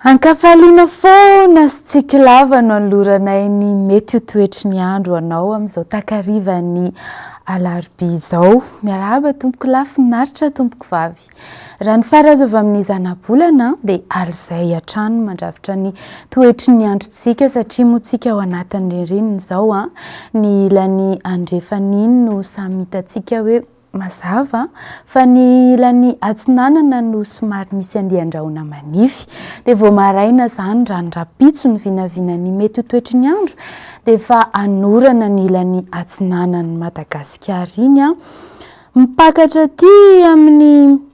Ankafaliana foana sy tsiky lava no anoloranay ny mety ho toetry ny andro anao amin'izao takarivan'ny alarobia izao. Miarahaba tompoko lahy finaritra tompoko vavy. Raha ny sary azo avy amin'ny zanabolana dia alizay hatrany no mandrafitra ny toetry ny androntsika satria moa tsika ao anatin'ny ririnina izao ny ilany andrefana iny no samy hitantsika hoe Mazava fa ny ilany atsinanana no somary misy andian-drahona manify. Dia vao maraina izany raha ny rahampitso ny vinavinan'ny mety ho toetry ny andro dia efa hanorana ny ilany atsinanan'i Madagasikara iny. Mipakatra aty amin'ny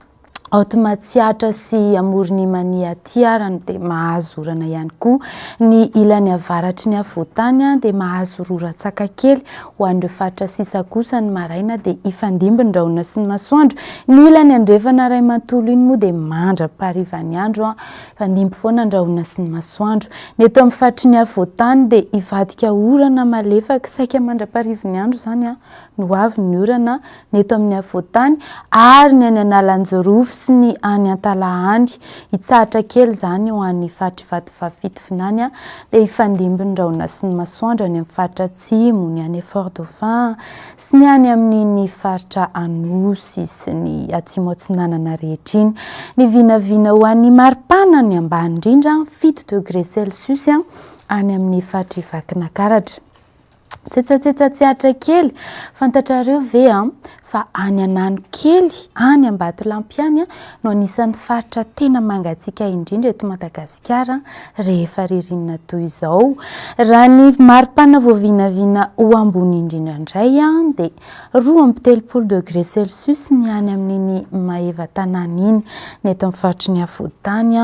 Haute Matsiatra sy Amoron'i Mania aty ary dia mahazo orana ihany koa. Ny ilany avaratry ny afovoantany dia mahazo roratsaka kely. Ho an'ireo faritra sisa kosa ny maraina dia hifandimby ny rahona sy ny masoandro. Ny ilany andrefana iray manontolo iny moa dia mandra-paharivan'ny andro, hifandimby foana ny rahona sy ny masoandro. Ny eto amin'ny faritry ny afovoantany dia hivadika orana malefaka saika mandra-paharivin'ny andro izany no avy ny orana ny eto amin'ny afovoantany ary ny any Analanjirofo sy ny any Antalahany. Hitsahatra kely izany ho an'ny faritr'i Vatovavy Fitovinany dia hifandimby ny rahona sy ny masoandro any amin'ny faritra Atsimo, ny any Fort Dauphin sy ny any amin'iny faritra Anosy sy ny Atsimo Atsinanana rehetra iny. Ny vinavina ho an'ny maripana ny ambany indrindra, 7 degré celsius any amin'ny faritr'i Vakinakaratra. Tsetsatsetsa tsy hatra kely, fantatrareo ve an, fa any Ananokely, any Ambatolampy any no anisan'ny faritra tena mangatsiaka indrindra eto Madagasikara rehefa ririnina toy izao. Raha ny maripana voavinavina ho ambony indrindra indray dia 32 degré celsius ny any amin'iny Maevatanàna iny. Ny eto amin'ny faritry ny afovoantany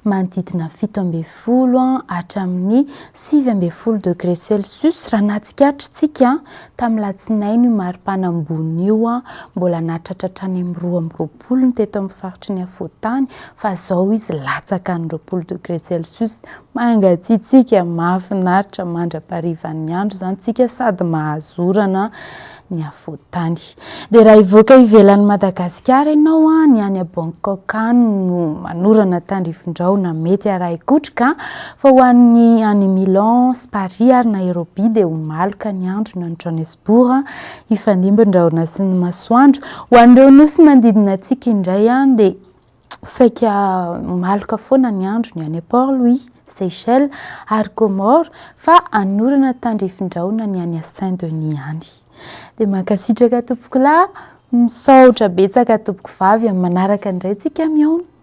manodidina 17 hatramin'ny 19 degré celsius. Raha nahatsikaritra isika tamin'ny alatsinainy io maripana ambony io, mbola nahatratra hatrany amin'ny 22 ny teto amin'ny faritry ny afovoantany fa izao izy latsaka ny 20 degré celsius. Mangatsiatsiaka, mahafinaritra mandra-paharivan'ny andro izany tsika sady mahazo orana ny afovoantany. Dia raha hivoaka ivelan'i Madagasikara ianao, ny any Bangkok any no manorana tandrifin-drahona mety harahi-kotroka, fa ho an'ny any Milan sy Paris ary Nairobi dia ho maloka ny andro ny any Johannesburg, hifandimby ny rahona sy ny masoandro. Ho an'ireo nosy manodidina antsika indray dia Saika maloka foana ny andro ny any Port Louis, Seychelles ary Comores fa hanorana tandrifin-drahona ny any Saint Denis any. Dia mankasitraka tompokolahy, misaotra betsaka tompokovavy, amin'ny manaraka indray tsika mihaona.